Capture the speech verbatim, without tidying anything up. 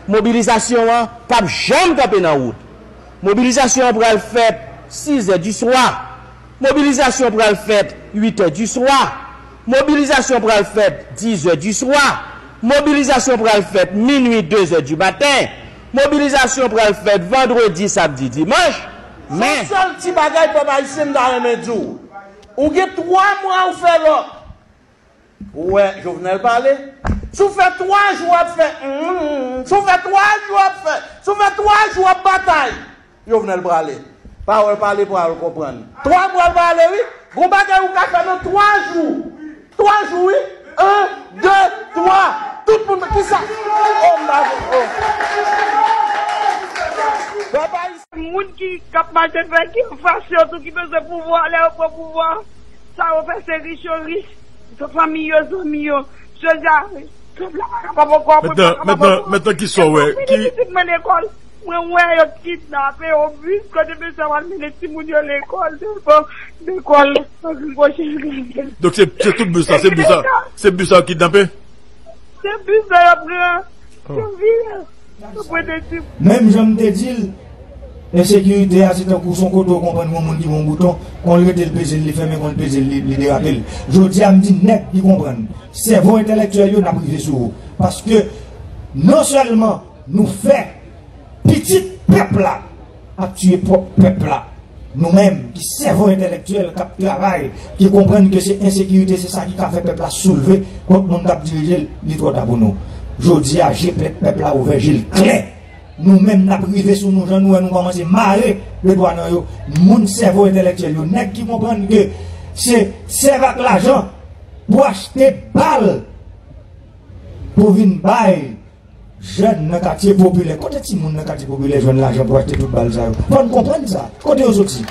Mobilizasyon an p ap janm kanpe nan wout. Mobilizasyon an pral fèt sizè di swa. Mobilizasyon pral fèt uitè di swa. Mobilizasyon pral fèt dizè di swa. Mobilizasyon pral fèt minwi, dezè di maten. Mobilizasyon pral fèt vandredi, samdi, dimanch. Se yon sèl ti bagay pèp ayisyen m ta renmen di w. Ou gen twa mwa ou fè lòk. Ou wè Jovenel pale? Si w fè twa jou w ap fè mm, si w fè twa jou w ap fè, si w fè twa jou w ap batay, Jovenel prale. Pawòl pale pral konprann. Twa pral prale wi. Gon bagay ou ka fè nan twa jou. Twa jou wi. En, de, twa. Tout moun ki sa. Oh, m pa oh. Pèp ayisyen. Moun ki k ap mache fè ki anfas yo tou ki bezwen pouvwa, lè yo pran pouvwa, sa yo fè se rich yo rich, se fanmi yo zanmi yo. Jodi a, pèp la pa kapab ankò. Mentnan, mentnan, mentnan ki sa w wè? Ki pitit mwen lekòl, mwen wè yo kidnape yo bis kote mesye ap al mennen timoun yo lekòl devan lekòl. Donk se, se tout bis la, se bis la, se bis la yo kidnape? Se bis la yo pran. Yo vire. Yo pran de timoun. Menm jan m te di l, ensekirite a se tankou se yon kote ou konprann yon moun ki gon bouton, kon l rete l peze l, li fèmen, kon l peze l, li, li derape l. Jodi a m di nèg ki konprann, sèvo entèlektyèl yo, n ap rive sou ou. Paske non sèlman nou fè pitit pèp la ap tiye pwòp pèp la, nou menm ki sèvo entèlektyèl k ap travay, ki konprann ke se ensekirite, se sa ki ka fè pèp la soulve kont moun k ap dirije l, li twò ta pou nou. Jodi a, je pèp la ouvè, je l klè. Nou menm n ap rive sou nou, jan nou wè nou kòmanse mare de dwa nan yo. Moun sèvo entèlektyèl yo, nèg ki konprann ke se sèv ak lajan pou achte bal pou vin bay jèn nan katye popilè. Kote timoun nan katye popilè jwenn lajan pou achte tout bal sa yo? Fò n konprann sa. Kote yo soti?